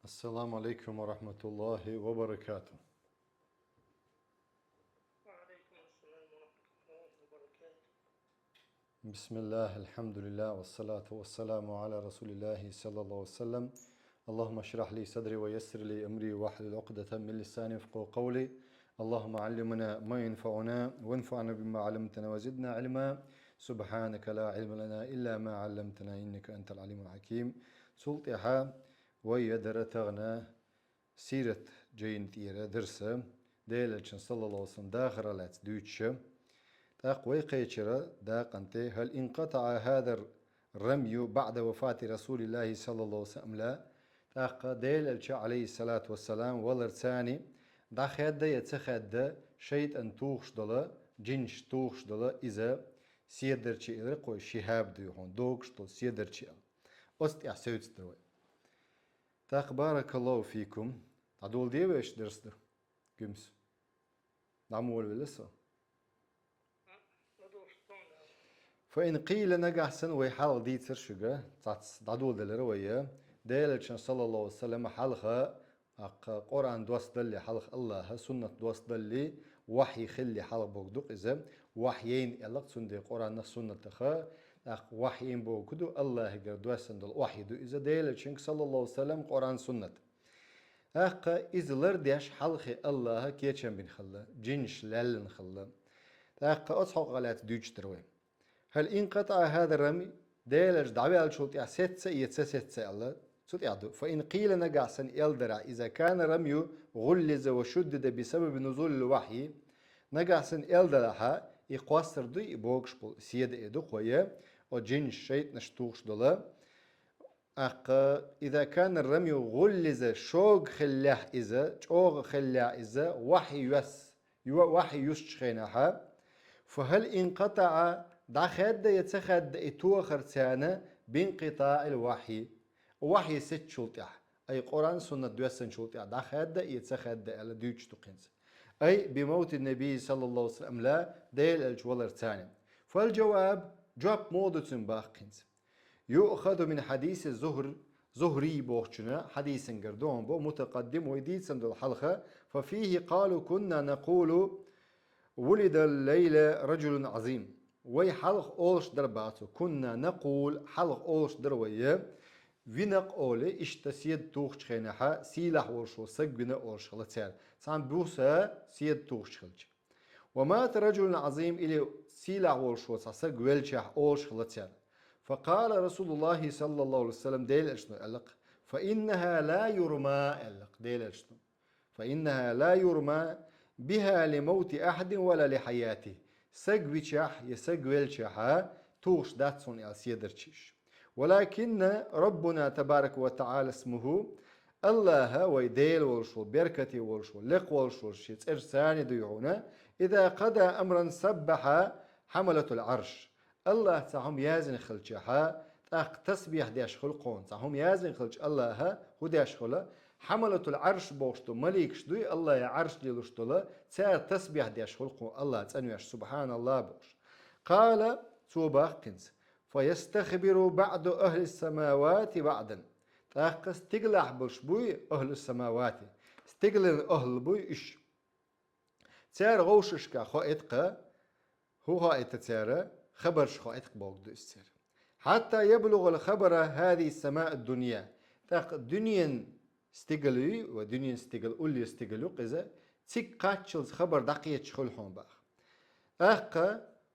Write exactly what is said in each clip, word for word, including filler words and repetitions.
السلام عليكم ورحمة الله وبركاته. وعليكم السلام ورحمة الله وبركاته. بسم الله، الحمد لله، والصلاة والسلام على رسول الله صلى الله عليه وسلم. اللهم اشرح لي صدري ويسر لي أمري واحلل عقدة من لساني يفقهوا قولي. اللهم علمنا ما ينفعنا وانفعنا بما علمتنا وزدنا علما. سبحانك لا علم لنا إلا ما علمتنا إنك أنت العليم الحكيم. Цул тӀехьа вай яр тахан сират жайна тӀера дарс, Даьла Элчан саллаллахӀу Ӏалайхи ва саллам дахар лаьца дуьйцуш. ТӀаккха вай кхаьчар дакъа тӀа: هل انقطع هذا الرمي بعد وفاة رسول الله صلى الله عليه وسلم أم لا؟ ТӀаккха Даьла Элча, Ӏалайхи ссалату вассалам, валарца дӀахаьдда е ца хаьдда шайтӀан тухуш дола, жинаш тухуш дола иза седарчи, элира-кх вай, шихӀаб дуй хьона, догуш дола седарчи аьлла. Оцу тӀехь севцадар вай. ТӀаккха, баракаллаху фикум, дӀадоладе вай дарс ду, Гуьмса? ДӀа ма волавелла со. ЛадувгӀаш тхуна. فإن قيل, нагахь санна вай хьалха дийцар шуьга, цхьацца дӀадоладелира вай, Даьла Элчан саллаллахӀу Ӏалайхи ва саллам хьалха, тӀаккха Къуръан доссадале хьалха АллахӀа, суннат доссадале, вахьйи хилале хьалха бохург ду-кх иза, вахьйи яйна аьлла-кх, цундела Къуръанах, суннатах, тӀаккха вахьйи яйна бохург ду, АллахӀагара доссана дола вахьйи ду иза, Даьла Элчанга саллаллахӀу Ӏалайхи ва саллам, Къуръан, суннат. ТӀаккха иза лардеш хьалхе АллахӀа кечам бина хилла, жинаш лаьллина хилла. ТӀаккха оцу хьокъах лаьцна дуьйцуш дар вай. هل انقطع هذا الرمي؟ Даьла Элча дӀаваьллачул тӀехьа сецна е ца сецна аьлла, цу тӀехь ду. فإن قيل, нагахь санна эл дарахь, إذا كان الرمي غلظ وشدد بسبب نزول الوحي, нагахь санна эл далахьа, и кхоссар дуй, и богуш болу седа и ду-кх вай, о жинаш, шайтӀанаш тухуш дола. ТӀаккха, إذا كان الرمي غلظ, шога хиллехь иза, чӀогӀа хиллехь иза, вахьйи йос-, йо-, вахьйи юсучу хенахьа, فهل انقطع, дӀахаьдда я ца хаьдда и тохар царна بانقطاع الوحي, вахьйи сецначул тӀехь, ай Къуръан, суннат доьссанчул тӀехь дӀахаьдда я ца хаьдда аьлла дуьйцуш ду-кх хӀинца. أي بموت النبي صلى الله عليه وسلم أم لا, Даьла Элча валарца. فالجواب, жоп муха ду цуьнан баккхинца? يؤخذ من حديث زهر, Зухри бохучун хьадисангара ду хьуна бо, متقدم, вай дийцина долу хьалха, ففيه قالوا كنا نقول ولد الليلة رجل عظيم. Вай хьалха олуш дара баха цо, كنا نقول, хьалха олуш дара вай, вина-кх олий, иштта седа тухучу хенахьа, сийлахь волуш волу саг вина олуш хилла цара, цхьана буса седа тухуш хилча. ومات رجل عظيم, или сийлахь волуш волу цхьа саг велчахь олуш хилла цара. فقال رسول الله صلى الله عليه وسلم, Делан Элчано аьлла-кх: فإنها لا يرمى, аьлла-кх Делан Элчано. فإنها لا يرمى بها لموت أحد ولا لحياته. Саг вичахь я саг велчахьа тухуш дац хьуна аьлла седарчий уьш. ولكن ربنا تبارك وتعالى اسمه, АллахӀа, вай Дела волуш волу, беркате волуш волу, лекха волуш волу шен цӀераш царна дуй хьуна, إذا قضى أمرا سبح حملة العرش. АллахӀа цхьа хӀума яздина хилчахьа, тӀаккха тасбихь деш хуьлу кхунна. Цхьа хӀума яздина хилча АллахӀа хӀун деш хуьлу? حملة العرش бохуш долу маликаш дуй, АллахӀан Ӏарш лелош долу, цара тасбихь деш хуьлу кхунна АллахӀ цӀанвеш, سبحان الله бохуш. قال, цо баха хӀинца: فيستخبر بعض أهل السماوات بعضا. ТӀаккха стигалахь болуш буй, أهل السماوات, стигалан ахӀл буй уьш. Цара вовшашка хоуьйту-кх, хӀун хоуьйту цара, хабарш хоуьйту-кх бохург ду иза цара. حتى يبلغ الخبر هذه السماء الدنيا. ТӀаккха дуьненан стигал юй, ва дуьненан стигал, уллера стигал ю-кх иза, цига кхаччалц хабар дӀакхеташ хуьлу хьуна баха. ТӀаккха,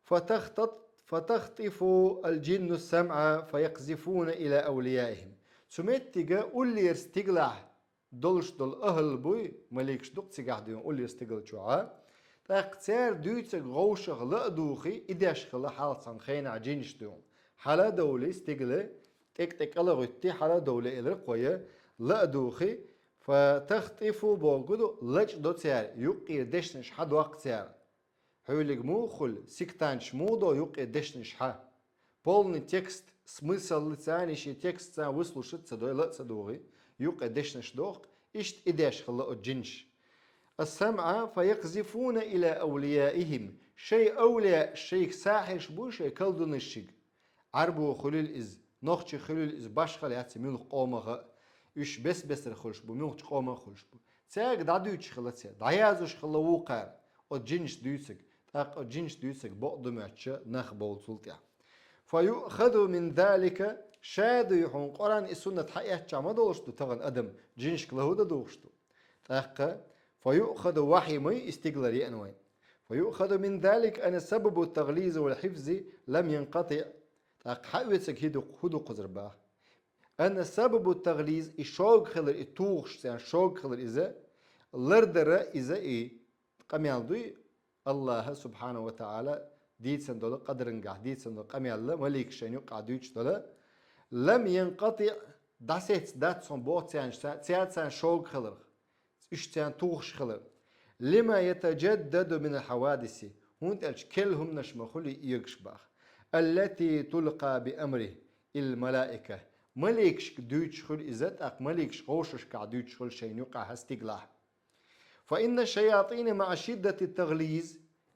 فتخطف, فتخطف الجن السمع فيقذفون إلى أوليائهم. Цу меттига уллера стигалахь долуш долу ахӀл буй, маликаш ду-кх цигахь дуьйна уллера стигала чохьа. ТӀаккха цара дуьйцург вовшах ла а духий, и деш хилла хьалха цхьана хенахь жинаш дуьйна. Хьала а довлий стигала, тӀекӀ-тӀекӀ кӀала а гӀуьттий, хьала а довлий, элира-кх вай, ла а духий, فتخطف бохург ду, лачкъадо цара, юккъера дешнаш хьадоккху цара. Хьуьллиг муха хуьлу, сектанташ муха до юккъе дешнаш хьа? Полный текст, смыслаца, и шен текстца выслушать ца дой, ла а ца дугӀий, юккъе дешнаш доху, иштта и деш хилла оцу жинаш. السمع فيقذفون إلى أوليائهم. Шайн эвлияаш, шайх сахьирш буй, шайн колдунаш шига. Ӏарбо хуьлийла иза, нохчи хуьлийла иза, башхалла яц муьлха къомах а. Уьш бес-бесара хуьлуш бу, муьлххачу къоман а хуьлуш бу. Цаьрга дӀадуьйцуш хилла церан, дӀаяздеш хилла вукхара, оцу жинаш дуьйцург, тӀаккха оцу жинаш дуьйцург бокъо ду моьттуш нах бовла цул тӀаьхьа. فيؤخذ من ذلك, ша дуй хьуна Къуръан и суннат хьаэцча ма долуш ду тахана адам, жинашка лахӀу дан духуш ду. ТӀаккха فيؤخذ, вахьи ма ю, и стигалара еана вайн. فيؤخذ من ذلك أن سبب التغليظ والحفظ لم ينقطع. ТӀаккха хьаоьцург хӀун ду, хӀун ду кхузара боху? أن سبب التغليظ, и шога хилар, и тухуш царна шога хилар иза, лардара иза и къамел дуй, АллахӀа, субхьанаху ва таӀала, дийцина долу, къадарангахь дийцина долу къамел, маликаша шайна юккъехь дуьйцуш долу, لم ينقطع, дӀасецна дац хьуна боху царна, ца-, цаьрца шога хиларх, уьш царна тухуш хилар. لما يتجدد من الحوادث, хӀунда аьлча керла хӀуманаш ма хуьлий эгаш боху, التي تلقى بأمره الملائكة, маликашка дуьйцуш хуьлу иза, тӀаккха маликаш вовшашкахь дуьйцуш хуьлу шайна юккъехь стигалахь. فإن الشياطين مع شدة التغليظ,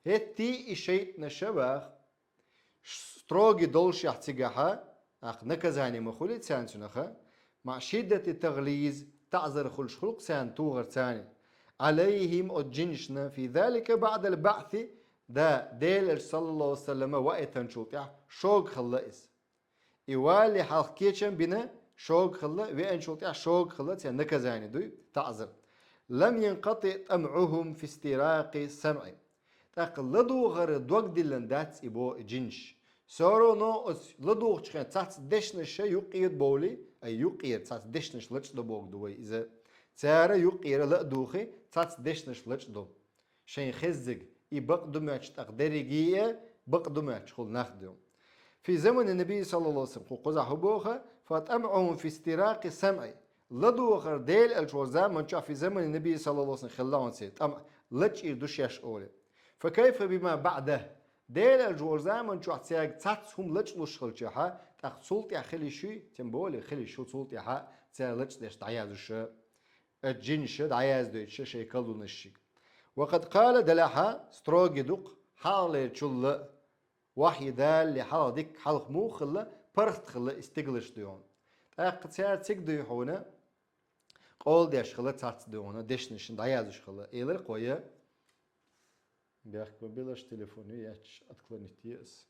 хӀетте а и шайтӀанаш боху, строгий доллушехь цигахь, тӀаккха наказание ма хуьлий царна цунах, مع شدة التغليظ, таӀзар хуьлуш хуьлу-кх царна тухарца, عليهم, оцу жинашна, في ذلك بعد البعث, да, Делан Элча, саллаллаху алейхи ва саллама, ваийтинчул тӀаьхьа шога хилла иза. И валале хьалха кечам бина шога хилла, веанчул тӀаьхьа шога хилла, церан наказание дуй, таӀзар. لم ينقطع طمعهم في استراق السمع. ТӀаккха ладогӀара дог диллина дац и боху и жинаш. Всё равно оцу ладугӀучу хенахь цхьацца дешнаш юккъера бовлий, ай, юккъера цхьацца дешнаш лачкъадо бохург ду вай иза. Цара юккъера ла а духий, цхьацца дешнаш лачкъадо. Шайн хезнарг, и бакъ ду моьттуш, тӀаккха дерриге а бакъ ду моьттуш хуьлу нах ду. في زمن النبي صلى الله عليه وسلم, кху кхузахь хӀун боху, فطمعهم في استراق السمع. ЛадогӀар Делан Элча волчу заман чохь, في زمن النبي صلى الله عليه وسلم, хилла хьуна церан, тӀамъ лачкъийр ду шаьш олий. فكيف بما بعده. Делан Элча волчу заман чохь цаьрга цхьацца хӀума лачкъалуш хилчахьа, тӀаккха цул тӀаьхьа хила йиш юй, тем более хила йиш ю цул тӀаьхьа цара лачкъадеш дӀаяздеш. Оцу жинаша дӀаяздойтуш шайн калонашшиъ. وقد قال, делахь а, строгий ду-кх, хьалхалерчул а, вахьйу далале хьалха дикка хьалха муха хилла, паргӀат хилла и стигалаш дуй хьуна. ТӀаккха цара цига дуй хьуна, къола деш хилла цхьацца дуй хьуна, дешнашна дӀаяздеш хилла. Элира кхо я, бехк ма билаш, телефон ю, яц, отклонить е ас.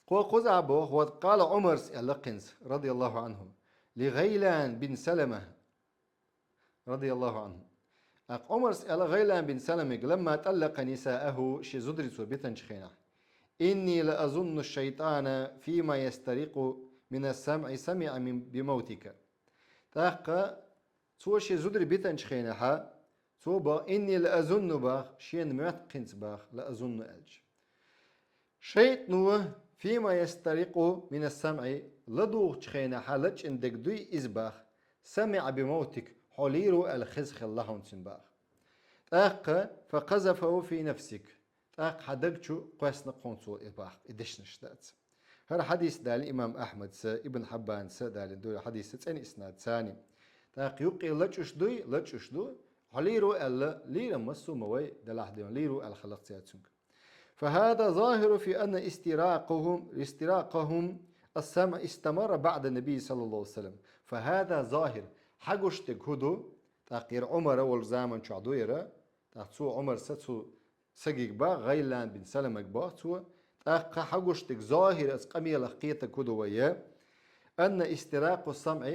Кхо кхузахь боху, وقد قال عمر, аьлла кхинца, رضي الله عنه, لغيلان بن سلمة, رضي الله عنه. ТӀаккха Ӏумара аьлла ГӀайлан бин Саламига, لما طلق نساءه, шен зударий цо битинчу хенахь: إني لأظن الشيطان فيما يسترق من السمع سمع من، بموتك. ТӀаккха цо шен зударий битинчу хенахьа, цо боху: إني لأظن, боху, шена моьтту кхинца, боху, لأظن аьлча. ШайтӀано, فيما يسترق من السمع, ладугӀучу хенахьа лачкъийна дерг дуй иза, боху, سمع بموتك, хьо лийр ву аьлла хезна хилла хьуна цуьнан, боху. ТӀаккха, فقذفه في نفسك, тӀаккха хьан даг чу кхоьссина-кх хьуна цо и, боху, и дешнаш, дац. ХӀара хьадис далийна имам Ахьмада, Ибн Хьиббана далийна ду, хьадис цӀена иснад царна. ТӀаккха юккъе лачкъош дуй, лачкъош ду, хьо лийр ву аьлла, лийрам массо а ма вай, делахь дуй, лийр ву аьлла хилла-кх цара цуьнга. فهذا ظاهر في أن استراقهم، استراقهم السمع استمر بعد النبي صلى الله عليه وسلم. فهذا ظاهر. Хьагуш дерг хӀун ду? ТӀаккха яра Ӏумара волчу заман чохь ду яра. ТӀаккха цо Ӏумара цу сагига боху, ГӀайлан бин Саламага боху цо. ТӀаккха хьагуш дерг, зохир, оцу къамелах кхетарг хӀун ду вай? أن استراق السمع,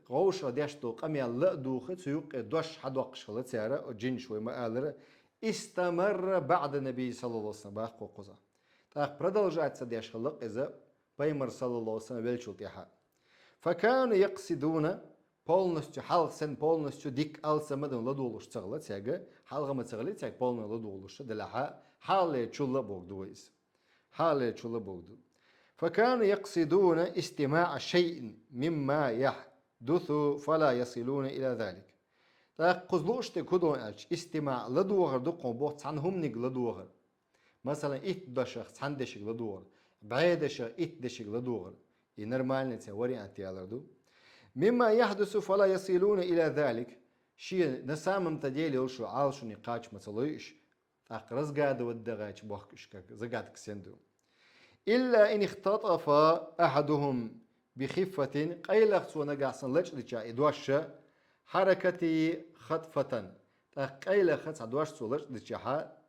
вовшах деш долу къамел ла а духий, цу юккъе дош хьадоккхуш хилла цара, оцу жинаша, вай ма-аллара, استمر بعد النبي صلى الله عليه وسلم, боху кхузахь. ТӀаккха продолжать ца деш хилла-кх иза Пайхамар, саллаллаху алейхи ва саллям, веллачул тӀаьхьа. فكانوا يقصدون, полностью, хьалха санна полностью дика алсам а дан ладугӀуш ца хилла цаьрга, хьалха ма ца хилла цаьрга полностью ладугӀуш, делахь а, хьалхалерчул а бохург ду вай иза. Хьалхалерчул а бохург ду. فكانوا يقصدون استماع شيء مما يحدث فلا يصلون إلى ذلك. ТӀаккха кхуза лууш дерг хӀун ду аьлча, истимаъ, ладогӀар ду-кх хьуна боху, цхьана хӀуманиг ладогӀар. Масалан, итт дашах цхьана дешиг ладогӀар, бӀе дашах итт дешиг ладогӀар. И нормальный цхьа вариант ялар ду. مما يحدث فلا يصلون إلى ذلك. Шен на самом-то деле йолуш Ӏалашониг кхача ма ца лой уьш, тӀаккха разгадывать дан гӀерташ бохку уьш, как загадка санна ду. إلا إن اختطف أحدهم بخفة, къайлаха цо нагахь санна лачкъадича и дош, حركته خطفة, тӀаккха къайлаха цхьа дош цо лачкъадича,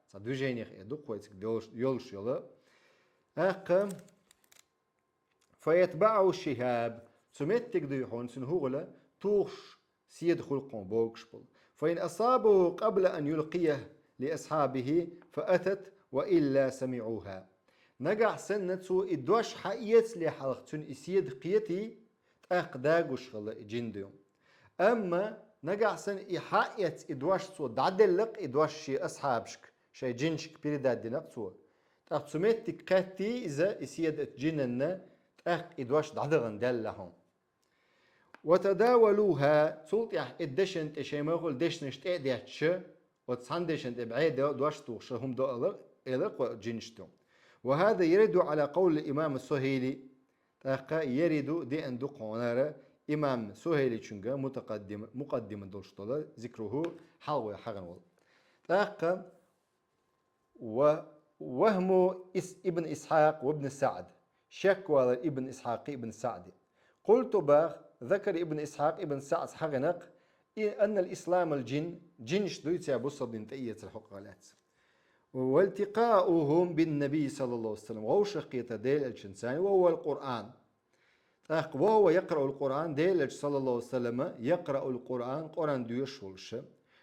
цхьа движениех э ду-кх вай цига йолуш, йолуш йолу. ТӀаккха فيتبعه الشهاب, цу меттиг дуй хьуна цуьнан хӀугӀала тухуш седа хуьлу-кх хьуна бохуш болу. فإن أصابه قبل أن يلقيه لأصحابه فأتت وإلا سمعوها. Нагахь санна цо и дош хьаэцале хьалха цуьнан и седа кхетий, тӀаккха дагуш хилла и джин дуй. Амма нагахь санна и хьаэцна и дош цо дӀаделла-кх и дош шен асхьабашка, шайн джинашка передать дина-кх цо. ТӀаккха цу меттиг кхеттий иза, и седа оцу джинанна, тӀаккха и дош дӀадахана даьлла хьуна. وتداولوها, цул тӀаьхьа и дешан тӀе шайн мехала дешнаш тӀе а детташ, оцу цхьана дешан тӀе бӀе до-, дош тухуш хӀума до ала, элира-кх оцу джинаш дуй. وهذا يرد على قول الإمام السهيلي. ТӀаккха يرد деана ду-кх хьуна хӀара имам Сухайличуьнга мутакъаддим-, мукъаддима долуш долу, ذكره, хьалха вай хьахийна волу. ТӀаккха ووهم إس-، ابن إسحاق وابن سعد, шеквалар Ибн Исхьакъи, Ибн Саъди. قلت, бах, ذكر ابن إسحاق, Ибн Саъдас хьахийна-кх, أن الإسلام الجن, джинаш дуй цара бусалба дин тӀеэцар хьокъехь лаьцна. والتقاؤهم بالنبي صلى الله عليه وسلم, вовшахкхетар Делан Элчанца, وهو القرآن. ТӀаккха وهو يقرأ القرآن, Делан Элча, саллаллаху алейхи ва саллама, يقرأ القرآن, Къуръан доьшуш волуш,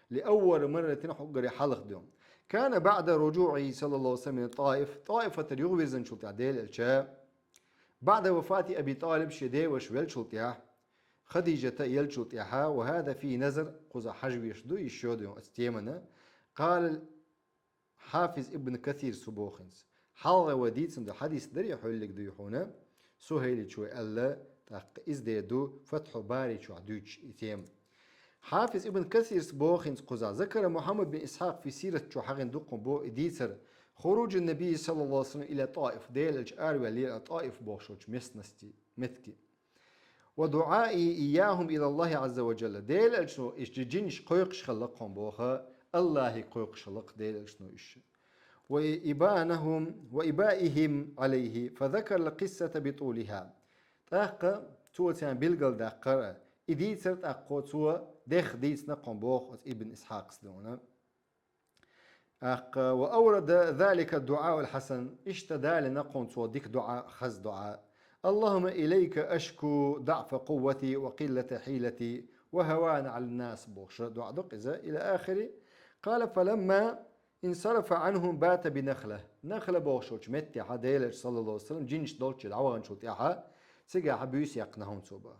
لأول مرة, хӀокхуьнгара хьалха дуй. كان بعد رجوعه صلى الله عليه وسلم من الطائف, ТӀаифатара юхавирзинчул тӀаьхьа Делан Элча, بعد وفاة أبي طالب, шен деваша веллачул тӀаьхьа, Хадижата еллачул тӀаьхьа, وهذا فيه نظر, кхузахь хьажа везаш ду, йиш йолуш ю оцу темана. قال الحافظ ابن كثير, цо боху хӀинца. Хьалха вай дийцина ду хьадис, даре хьоьллиг дуй хьуна, Сухайличо аьлла, тӀаккха иза дер ду Фатхьул Бари чохь дуьйцуш и тема. Хьафиз Ибн Касирс боху хӀинца кхузахь, ذكر محمد بن إسحاق في سيرته чу хьахийна ду-кх хьуна боху и дийцар, خروج النبي صلى الله عليه وسلم إلى الطائف, Делан Элча араваьллера ТӀаиф бохуш йолчу местности, меттиге. ودعائه إياهم إلى الله عز وجل. Делан Элчано и джинаш кхойкхуш хилла-кх хьуна боху, Аллахье кхойкхуш хилла-кх Делан Элчано уьш. وإبانهم، وإبائهم عليه، فذكر القصة بطولها. ТӀаккха цо царна билгалдаьккхира и дийцар, тӀаккха цо дехха дийцина-кх хьуна боху оцу Ибн Исхьакъас дуьйна. ТӀаккха, وأورد ذلك الدعاء الحسن, иштта далийна-кх хьуна цо дика дуӀа, хаза дуӀа. اللهم إليك أشكو ضعف قوتي وقلة حيلتي وهوان على الناس, бохуш дуӀа ду-кх иза, إلى آخره. قال: فلما انصرف عنهم بات بنخلة. Нахла бохуш йолчу меттехь Делан Элча, саллаллаху алейхи ва саллам, джинаш долчу дӀаваханчул тӀаьхьа, цигахь буьйса яьккхина хьуна цо боху.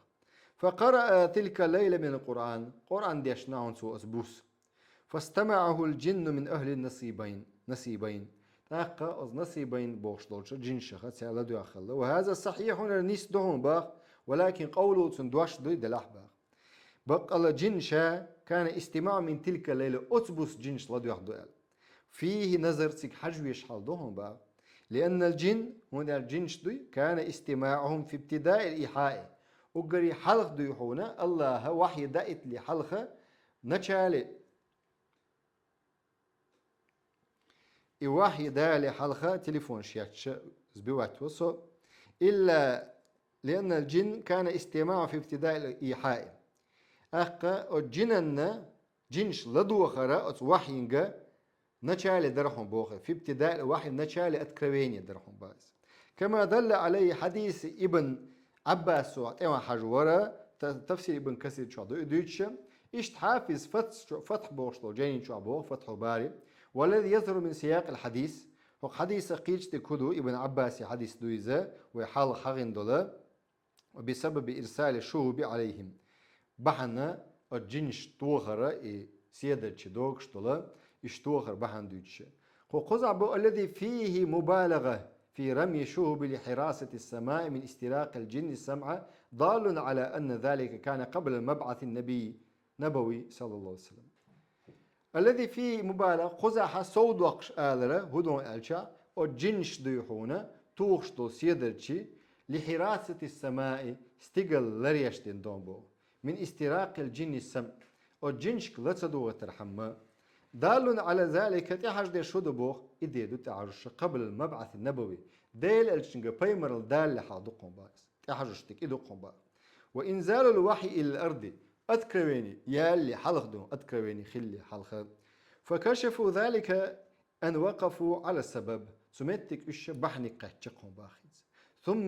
فقرأ تلك الليلة من القرآن. Къуръан дешна хьуна цо оцу буса. فاستمعه الجن من أهل النصيبين، نصيبين. ТӀаккха оцу Насибайн бохуш долчу джинашах цара ладоьгӀна хилла. وهذا صحيح, хӀара нийса ду хьуна боху, ولكن قوله, цуьнан дош дуй делахь боху. Баккъала джинаш, كان استماعهم من تلك الليلة, оцу буса джинаш ладоьгӀна ду аьлла. فيه نظر, цига хьажа везаш хьал ду хьуна боху. لأن الجن, хӀунда аьлча джинаш дуй, كان استماعهم في ابتداء الإيحاء. Уггаре хьалха дуй хьуна, Аллаха вахьйи даийтале хьалха, начале, и вахьйи далале хьалха, телефонаш етташ, сбивать ву со. إلا لأن الجن كان استماعهم في ابتداء الإيحاء. ТӀаккха оцу джинанна джинаш ладохар оцу вахьйинга начале дара хьуна боху, في ابتداء الوحي, в начале откровения дара хьуна боху иза. كما دل عليه حديث ابن عباس, цо тӀе ван хьажа вара, та-, тафсир Ибн Касир чохь ду и дуьйцуш. Иштта Хьафиз Фатхь чу-, Фатхь бохуш долу жайни чохь боху, Фатхьул Бари. والذي يظهر من سياق الحديث, хӀокху хьадисах кхечу тӀе ку ду, Ибн Аббаси хьадис ду иза, вай хьалха хьахийна долу. وبسبب إرسال الشهب عليهم. Бахьана оцу джинаш тохара и седарчий догуш долу, иштта тохар бахьана дуьйцуш. Кху кхузахь бу الذي فيه مبالغة في رمي الشهب لحراسة السماء من استراق الجن السمع، دال على أن ذلك كان قبل مبعث النبي، نبوي، صلى الله عليه وسلم. الذي فيه مبالغة, кхузахь сов доккхуш алара, хӀун ду аьлча, оцу джинаш дуй хьуна, тухуш долу седарчий, لحراسة السماء, стигала ларъеш дина ду боху. من استراق الجن السمع, оцу джинашка ла ца догӀуьйтархьама. دال على ذلك, тӀехьаждеш хӀун ду боху, и де ду тӀехьажуш, قبل المبعث النبوي, Делан Элчанга пайхамаралла далале хьалха ду кхуьнан боху иза. тӀехьажуш дика и ду кхуьнан бахар. وإنزال الوحي إلى الأرض, откровение ялале хьалха ду, откровение хилале хьалха. فكشفوا ذلك أن وقفوا على السبب. Цу меттиг уьш бахьаниг кхаьчча кхуьнан бахар хӀинца. ثم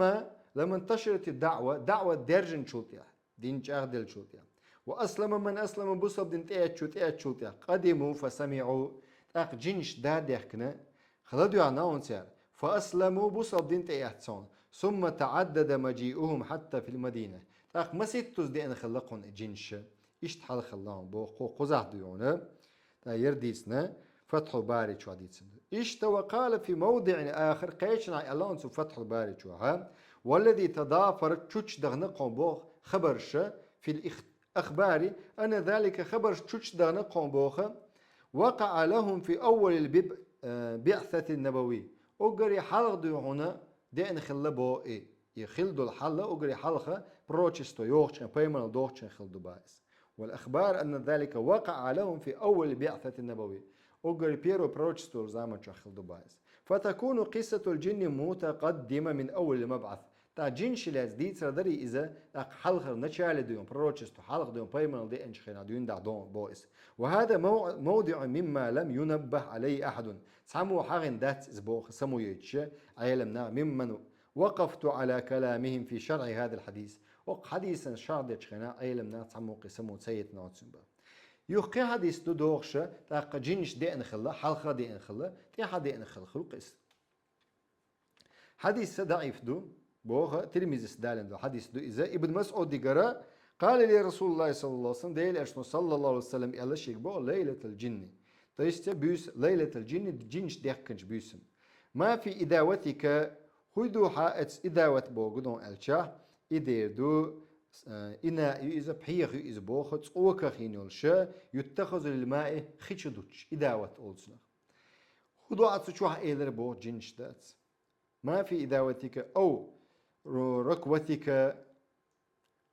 لما انتشرت الدعوة, даӀват даьржинчул тӀехьа, дин чӀагӀделлачул тӀехьа. وأسلم من أسلم, бусалба дин тӀеэцначо тӀеэцначул тӀехьа. قدموا فسمعوا, тӀаккха жинаш да даьхкина, хала дуьхьа наунцар. فأسلموا, бусалба дин тӀеэццахьа. ثم تعدد مجيئهم حتى في المدينة. ТӀаккха маситтаза деана хилла кхуьнан жинаш. Иштта хьалха хилла боху кху-, кхузахь ду хьуна. ТӀаккха яра дийцина, Фатхьул Бари чохь дийцина ду. Иштта وقال في موضع آخر, кхечанхьа аьлла цо Фатхьул Бари чохь. والذي تضافرت, чучча дахана кхуьнан боху хабарш, في الإخ-, أخبار أن ذلك, хабарш чучча дахана кхуьнан боху, وقع لهم في أول البب-, э, بعثة النبوي. Уггаре хьалха ду хьуна деана хилла боху и. И хилла долу хьал уггаре хьалха пророчество йохучу хенахь, пайхамаралла дохучу хенахь хилла ду боху иза. والأخبار أن ذلك وقع لهم في أول بعثة النبوي. Уггаре первое пророчество заманчохь хилла ду боху иза. فتكون قصة الجن متقدمة من أول المبعث. ТӀаккха жинаш лаьцна дийцар дарий иза, тӀаккха хьалхара начале ду хьуна, пророчество хьалха ду хьуна, пайхамаралла деанчу хенахь дуьйна дӀа ду хьуна боху иза. وهذا مو-, موضع مما لم ينبه عليه أحد. Цхьаммо хьахийна дац иза боху, самоедча Ӏеламнаха, ممن وقفت على كلامهم في شرح هذا الحديث. Оцу хьадисан шарх дечу хенахь Ӏеламнаха цхьаммо кхин само ца йитина оцун бан. Юха кхин хьадис ду дохуш, тӀаккха жинаш деана хилла, хьалха деана хилла, тӀаьхьа деана хилла хуьлу кхин. Хьадис даӀиф ду, боху, Тирмизис далийна долу хьадис ду иза, Ибн МасӀудигара, قال لي رسول الله صلى الله عليه وسلم, Делан Элчано саллаллаху алейхи ва саллям аьлла шега боху, ليلة الجن. То есть буьйса, ليلة الجن, жинаш даьхкинчу буьйсанна. ما في إداوتك, хӀун ду хьан оцу идават боху ду аьлча, и дер ду, э, إناء ю иза, пхьегӀа ю иза боху, цӀока хин йолуш, يتخذ للماء, хи чу дуттуш, идават олу цунах. ХӀун ду хьан цу чохь элира боху жинаш дац. ما في إداوتك أو ر-, ركوتك.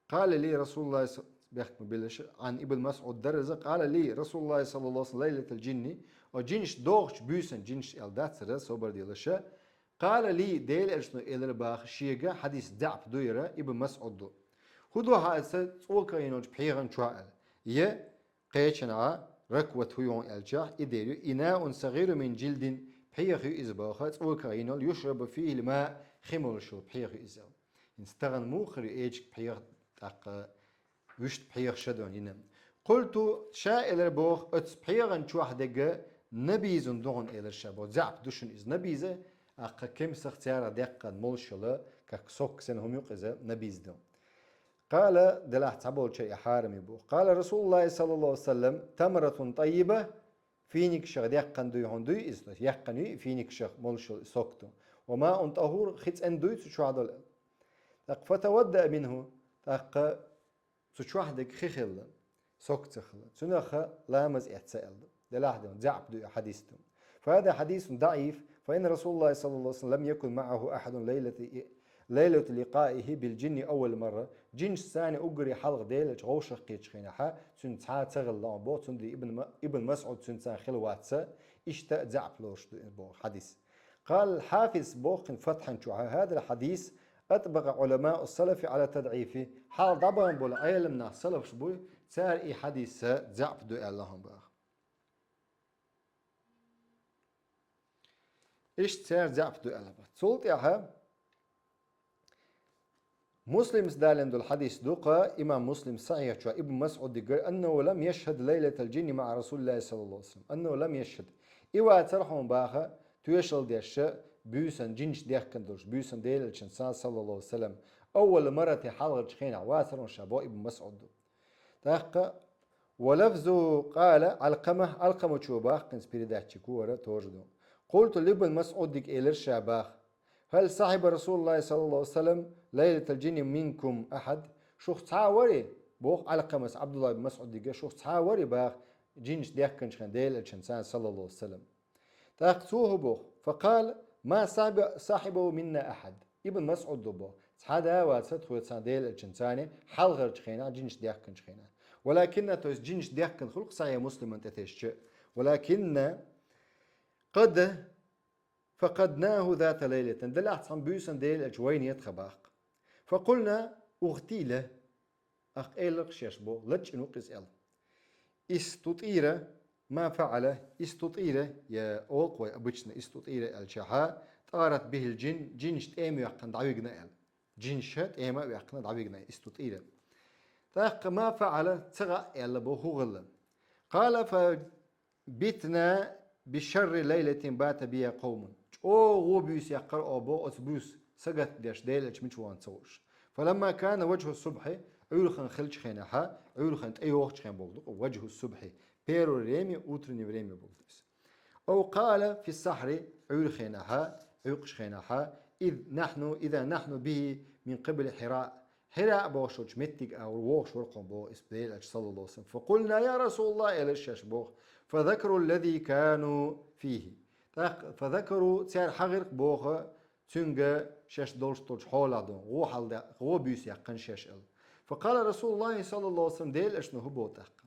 قال لي رسول الله ص-, бехк ма биллалаш, Ӏан Ибн МасӀуд дара иза, قال لي رسول الله صلى الله عليه وسلم ليلة الجن, о жинаш дохучу буьйсанна, жинаш аьлла дац хӀара, собар делаш. قال لي, Делан Элчано элира боху шега, хьадис даӀиф ду хӀара, Ибн МасӀуд ду. ХӀун ду хьан оцу цӀока хин йолчу пхьегӀан чохь аьлла? Я кхечанхьа, ركوة хӀун ю хьуна аьлча, и дер ю, إناء صغير من جلد, пхьегӀа ю иза боху, цӀока хин йолу, يشرب فيه الماء, хи молуш йолу пхьегӀа ю иза. ХӀинца тахана муха хир ю эчиг пхьегӀа, тӀаккха вуьшта пхьегӀа ша ду хьуна йина. قلت, ша элира боху, оцу пхьегӀан чохь дерг набизун ду хьуна элира ша боху, заьӀап ду шуна иза. Набиз, тӀаккха кемсах царах даьккхина молуш йолу, как сок санна хӀума ю-кх иза, набиз ду. قال, делахь цхьаболчара и хьарам ю боху. قال رسول الله صلى الله عليه وسلم تمرة طيبة, финикашах даьккхина дуй хьуна дуй иза, то есть яьккхина юй и финикашах молуш йолу сок ду. وماء طهور, хи цӀена дуй цу чохь долу. ТӀаккха فتوضأ منه, тӀаккха цу чохь дерг хи хилла, сок ца хилла. Цуьнах ламаз эцна аьлла ду. Делахь ду, заьӀап ду и хьадис ду. فهذا حديث ضعيف، فإن رسول الله صلى الله عليه وسلم لم يكن معه أحد ليلة، ليلة لقائه بالجن أول مرة. Жинашца уггаре хьалха Делан Элча вовшах кхечу хенахь, цуьнан цхьа а ца хилла боху, цундела Ибн Ма-, Ибн МасӀуд цуьнца хилла вац, иштта заьӀап лоруш ду боху хьадис. قال الحافظ боху кхин Фатхьан чохь: هذا الحديث أطبق علماء السلف على تضعيفه. Хьалха дӀабахана болу Ӏеламнах, салафаш буй, цара и хьадис заьӀап ду аьлла хьуна боху. Иштта цара заьӀап ду аьлла боху. Цул тӀаьхьа Муслимс далийна долу хьадис ду-кх, имам Муслим сахьихь чохь Ибн МасӀудигара: أنه لم يشهد ليلة الجن مع رسول الله صلى الله عليه وسلم. أنه لم يشهد. И вацара хьуна баха, тоьшалла деш, буьйсанна жинаш даьхкина долуш, буьйсанна Делан Элчанца, саллаллаху алейхи ва саллям, أول مرة, хьалхарчу хенахь вацара хьуна ша боху Ибн МасӀуд ду. ТӀаккха ولفظه قال علقمة, Ӏалкъамачо боху кхин передатчико вара тоже ду. قلت لابن مسعود, дика элира ша боху: هل صحب رسول الله صلى الله عليه وسلم ليلة الجن منكم أحد؟ Шух цхьа а варий, боху Ӏалкъамас Ӏабдулла ибн МасӀудига, шух цхьа а варий боху, жинаш даьхкинчу хенахь Делан Элчанца, саллаллаху алейхи ва саллям? ТӀаккха цо хӀун боху? فقال: ما صحب-, صحبه منا أحد. Ибн МасӀуд ду боху: цхьа а вацара тхоьца Делан Элчанца хьалхарчу хенахь, жинаш даьхкинчу хенахь. ولكن, то есть жинаш даьхкина хуьлу-кх Сахьихь Муслиман тӀе тесча. ولكن قد فقدناه ذات ليلة. Делахь цхьана буьйсанна Делан Элча вайна тхан боху. فقلنا اغتيل, тӀаккха элира шоаш боху, лачкъийна ву-кх иза аьлла. استطير, ما فعل, استطير, я олу-кх вай обычно استطير аьлчахьа, طارت به الجن, жинаш тӀема а ваьккхина дӀавигна аьлла. Жинаша тӀема а ваьккхина дӀавигна, استطير. ТӀаккха ما فعل, ца хаьа аьлла боху, хӀун хилла. قال فبتنا بشر ليلة بات بها قوم. ЧӀогӀа вон буьйса яьккхира оха боху оцу буьйса сагатдеш, Делан элча мича вахана ца хууш. فلما كان وجه الصبح, Ӏуьйранхан хиллачу хенахьа, Ӏуьйранхан тӀейогӀучу хенахь боху ду-кх, وجه الصبح, первое время, утреннее время боху ду иза. أو قال في السحر, Ӏуьйранхенахьа, Ӏуьйкъачу хенахьа, إذ نحن, إذا نحن به من قبل حراء. Хьира бохуш йолчу меттиге а вогӀуш вара-кх боху иза Делан элча, صلى الله عليه وسلم. فقلنا يا رسول الله, элира шаьш боху. فذكروا الذي كانوا فيه. ТӀаккха فذكروا, цара хьахийра-кх боху цуьнга шаьш долуш долчу хьолах ду, вон хьал де-, вон буьйса яьккхина шаьш аьлла. فقال رسول الله صلى الله عليه وسلم, Делан элчано хӀун боху тӀаккха?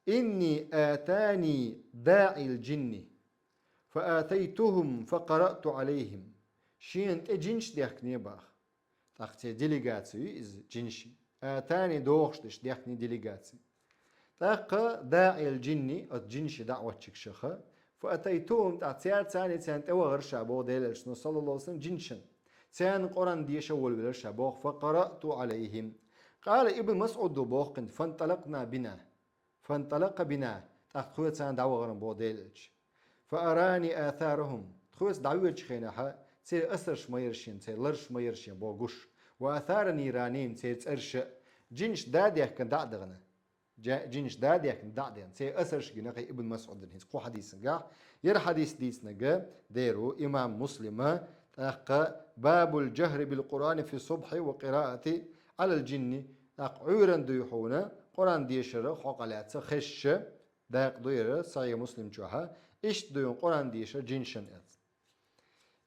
إني آتاني داعي الجن فأتيتهم فقرأت عليهم. Шена тӀе жинаш дехкине боху. ТӀаккха церан делегаци ю иза, жинаш. آتاني дохуш дерш дехкине делегаци. ТӀаккха داعي الجن, оцу жинаш даӀватчигашха, فأتيتهم, тӀаккха цара царна царна тӀе вахара ша боху Делан элчано, صلى الله عليه وسلم, жинашна. Царна Къуръан деша волавелира ша боху, فقرأت عليهم. قال, Ибн МасӀуда боху кхин, فانطلقنا بنا. فانطلق بنا, тӀаккха тхоьца царна дӀавахара боху Делан элча. فأراني آثارهم, тхоьца дӀавоьдучу хенахьа, церан асарш ма яра шена, церан ларш ма яра шена боху гуш. وآثار نيرانهم, церан цӀерш а. Жинаш да дехкина дӀа а дахана. Жа-, жинаш да дехкина дӀа а дахана. Церан асарш гина кхин Ибн МасӀудана хӀинца кху хьадисангахь. ХӀара хьадис дийцинарг дера ву имам Муслима, тӀаккха باب الجهر بالقرآن في الصبح وقراءة على الجن. ТӀаккха Ӏуьйранна дуй хьуна, Къуръан дешара хьокъехь лаьцна хезча, дакъа ду хӀара, Сахьихь Муслим чохьа, иштта дуй хьуна Къуръан дешара жинашна аьлла.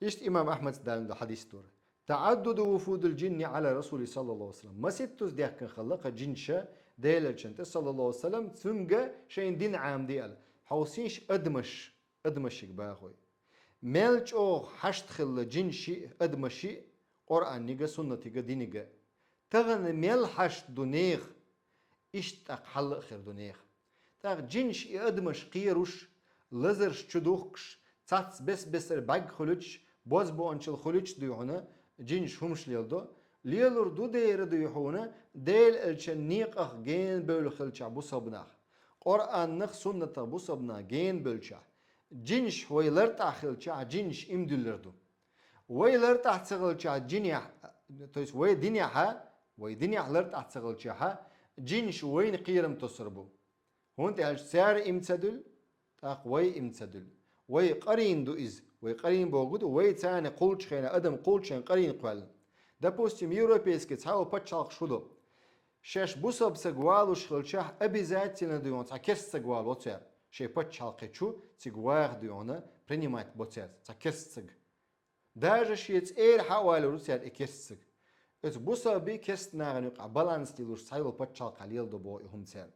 Иштта имам Ахьмада далийна ду хьадис дора. تعدد وفود الجن على الرسول صلى الله عليه وسلم. Масийттаза дехкина хилла-кх жинаша Делан элчанна тӀе, صلى الله عليه وسلم, цуьнга шайна дин Ӏамаде аьлла. Хьовсийша, адамаш, адамашка боху вай. Мел чӀогӀа хьашт хилла жинаший а, адамаший а, Къуръанниг а, суннатиг а, диниг а. Тахана мел хьашт ду нехан, иштта тӀаккха хьалла а хир ду нехан. ТӀаккха жинаш и адамаш кхеруш, лазарш чудухкуш, цхьацца бес-бесара бӀаьрг хуьлуьйтуш, бозбуунчалла хуьлуьйтуш дуй хьуна, жинаш хӀумаш леладо, лелур ду дера дуй хьуна, Делан элчан некъах гена бевлла хилчахь бусалба нах. Къуръанах, суннатах бусалба нах гена бевлчахь, жинаш вай лартӀехь хилчахь, жинаш иман дуьллур ду. Вай лартӀехь ца хилчахь жинехь, то есть вай динехьа, вай динехь лартӀехь ца хилчахьа, жинаш вайна кхерам тосур бу. ХӀунда аьлча цара иман ца дуьллу, тӀаккха вай иман ца дуьллу. Вай къарийна ду иза, вай къарийна бохург ду, вай царна кхуллучу хенахь, адам кхуллучу хенахь къарийна кхоьллина. Допустим, европейский цхьайолу пачхьалкхаш хӀун ду? Шаьш бусалба стаг валуш хилчахь, обязательно дуй хьуна цхьа керста стаг вало цара. Шайн пачхьалкхе чу цига ваха дуй хьуна принимать бо цара цхьа керста стаг. Даже шен цӀера хьа а валор ву цара и керста стаг. Оцу бусалбий керста нахана юкъахь баланс лелош цхьайолу пачхьалкхехь леладо боху и хӀума цара.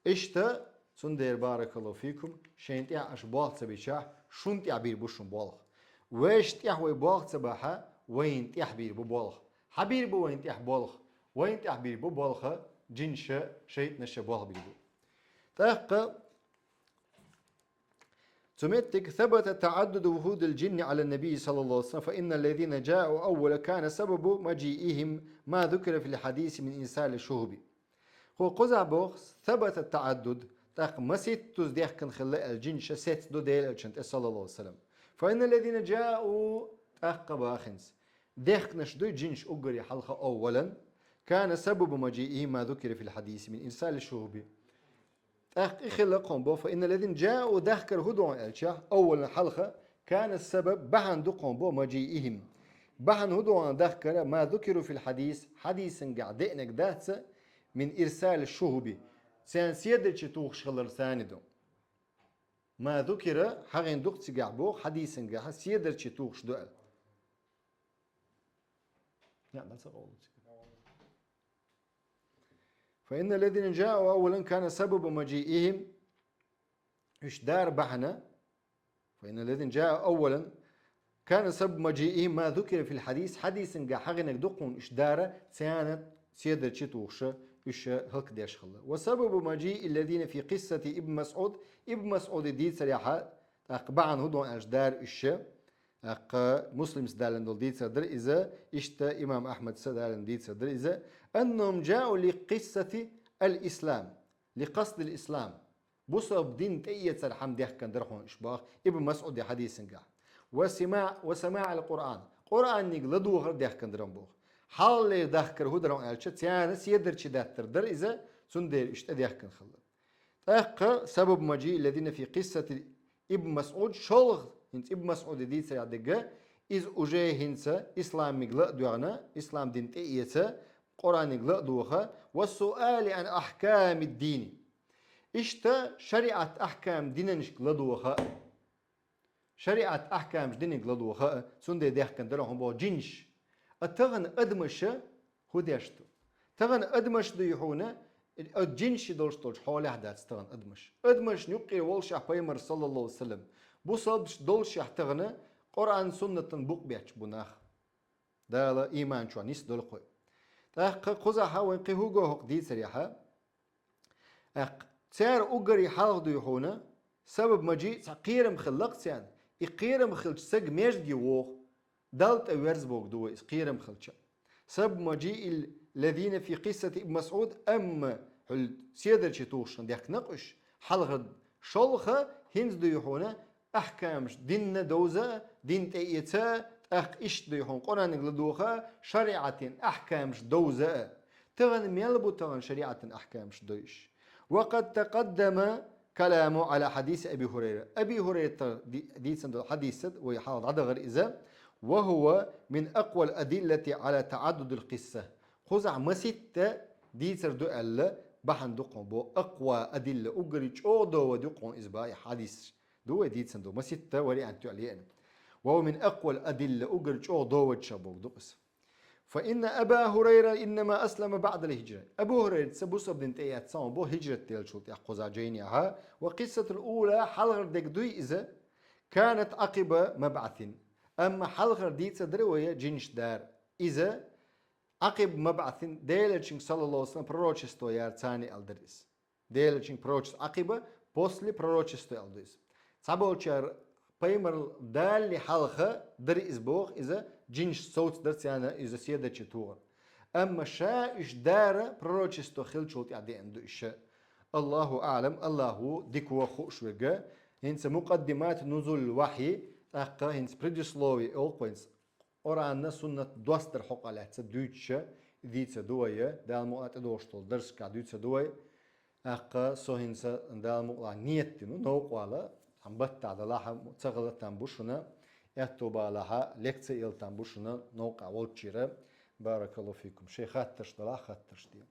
Иштта, цундела, баракаллаху фикум, шайна тӀехь аша болх ца бичахь, шуна тӀехь бийр бу шун болх. Вешан тӀехь вай болх ца бахьа, вайна тӀехь бийр бу болх. Хьан бийр бу вайна тӀехь болх? Вайна тӀехь бийр бу болх, жинаша, шайтӀанаша болх бийр бу. ТӀаккха цу меттиг: ثبت تعدد وفود الجن على النبي صلى الله عليه وسلم، فإن الذين جاءوا أولا كان سبب مجيئهم ما ذكر في الحديث من إرسال الشهب. Кху кхузахь боху: ثبت التعدد, тӀаккха масийттаза дехкина хилла аьлла жинаша сецна ду Делан элчанна тӀе, صلى الله عليه وسلم. فإن الذين جاءوا, тӀаккха боху хӀинца, дехкинарш дуй жинаш уггаре хьалха, أولا كان سبب مجيئهم ما ذكر في الحديث من إرسال الشهب. ТӀаккха и хилла кхуьнан бо, فإن الذين جاءوا, дахкар хӀун ду аьлча, أولا хьалха, كان السبب, бахьана ду кхуьнан бо, مجيئهم. Бахьана хӀун ду дахкара, ما ذكر في الحديث, хьадисангахь деанарг дац, من إرسال الشهب, царна седарчий тухуш хилар царна ду. ما ذكر, хьахийна ду-кх цигахь боху, хьадисангахь седарчий тухуш ду аьлла. فإن الذين جاءوا أولا كان سبب مجيئهم, уьш дара бахьана, فإن الذين جاءوا أولا, كان سبب مجيئهم ما ذكر في الحديث, хьадисангахь хьахинарг ду-кх хьуна уьш дар, царна седарчий тухуш уьш хӀаллакдеш хилла. وسبب مجيء الذين في قصة ابن مسعود, Ибн МасӀуда дийцарехь, тӀаккха бахьана хӀун ду аьлча дар уьш, тӀаккха Муслимс далийна долу дийцар дара иза, иштта имам Ахьмадс далийна дийцар дара иза, أنهم جاءوا لقصة الإسلام, لقصد الإسلام. Бусалба дин тӀеэцархьама даьхкина дара хьуна уьш боху Ибн МасӀудан хьадисангахь. وسماع, وسماع القرآن, Къуръанниг ладохар даьхкина дара боху. Хьалхалера дахкар хӀун дара аьлча, царна седарчий даттар дара иза, цундела уьш тӀедаьхкина хилла. ТӀаккха سبب مجيء الذين في قصة ابن مسعود, шолгӀа хӀинца Ибн МасӀуда дийцарехь дерг, иза уже хӀинца исламниг ла а доьгӀна, ислам дин тӀеэца, Къуръанниг ла а доха, والسؤال عن أحكام الدين. Иштта шариӀат ахькам динанашка ладоха а, шариӀат ахькамаш диниг ладоха а, цундела даьхкина дара хьуна боху джинаш. А тахана адамаша хӀун деш ду? Тахана адамаш дуй хьуна, а джинаш долуш долчу хьолехь дац тахана адамаш. Адамашна юккъера волушехь пайхамар, саллаллаху алейхи ва саллям, бусалбаш долушехь тахана Къуръан-суннатан букъ бетташ бу нах. Дала иман чохь нисдолу кхуьй. ТӀаккха кхузахь вайн кхин хӀун го хӀокху дийцарехь? ТӀаккха цара уггаре хьалха дуй хьуна, сабаб ма джиъ цхьа кхерам хилла-кх царна. И кхерам хилча саг междиге воху, Далла тӀе верза боху ду вай иза кхерам хилча. Сабаб ма джиъ الذين في قصة ابن مسعود, амма хьуьлла седарчий тухуш даьхкина-кх уьш, хьалхара шолгӀа хӀинца дуй хьуна, ахькамаш динна довза а, дин тӀеэца а, тӀаккха иштта дуй хьуна Къуръанниг ладоха а, шариӀатан ахькамаш довза а. Тахана мел бу тахана шариӀатан ахькамаш дойуш? وقد تقدم كلام على حديث أبي هريرة. Аби ХӀурайрата ди-, дийцина долу хьадис вай хьалха дӀадахара иза. وهو من أقوى الأدلة على تعدد القصة. Кхузахь маситта дийцар ду аьлла, бахьана ду-кх хьуна боху, акъва адилла, уггаре чӀогӀа довад ду-кх хьуна иза боху и хьадис. Ду вай дийцина ду, маситта вариант ю аьлла еана. وهو من أقوى الأدلة, уггаре чӀогӀа довадчех боху ду-кх иза. فإن أبا هريرة إنما أسلم بعد الهجرة. Абу ХӀурайрат бусалба дин тӀеэцна боху хӀижрат деллачул тӀаьхьа кхуза джайнехьа. وقصة الأولى, хьалхара дерг дуй иза, كانت عقب مبعث. Амма хьалхара дийца дара вай джинаш дар. Иза عقب مبعث, Делачуьнга, саллаллаху алейхи ва саллям, пророчество яр царна аьлла дара иза. Делачуьнга пророчество, عقب, после пророчества аьлла ду иза. Цхьаболчара пайхамар далале хьалха дара иза боху, иза джинаш совца дара царна иза седарчий тухар. Амма ша уьш дара пророчество хиллачул тӀаьхьа деана ду уьш. Аллаху аълам, Аллаху дика ву хууш верг. ХӀинца مقدمات نزول الوحي, тӀаккха хӀинца предисловие олу-кх вайна, Къуръанна суннат достар хьокъа лаьцна дуьйцуша, дийца ду вай, Дала мукъ лахь тӀедогӀуш долу дарсашкахь дуьйца ду вай. ТӀаккха со хӀинца Дала мукъ лахь ниет дина ву новкъа вала, тхан баттахь далахь а, ца хила там бу шуна, аьтту балахь а, лекци яла там бу шуна новкъахь волчуьра. Баракаллаху фикум. Шайн хаттарш далахь, хаттарш де.